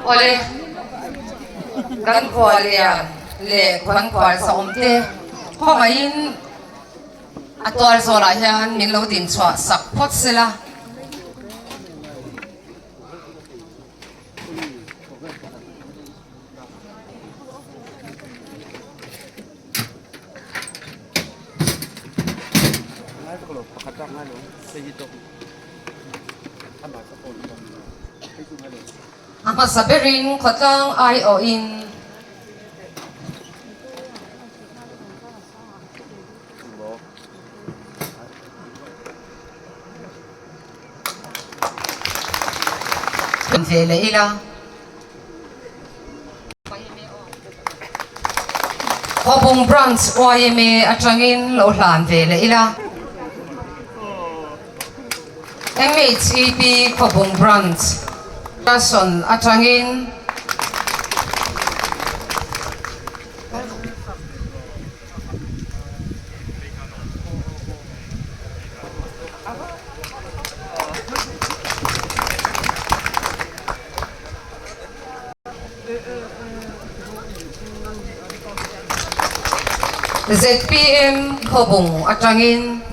Awle, kan khualian leh kan khual sawm te khawngaihin a tual zawlah hian min lo din chhuah sak phawt sela. A hmasa berin khawtlang aiawhin ve leh ila. Khawbung Branch yma atangin lo hlan ve leh ila. MHEP Khawbung Branch Station atangin. Zpm Khawbung atangin.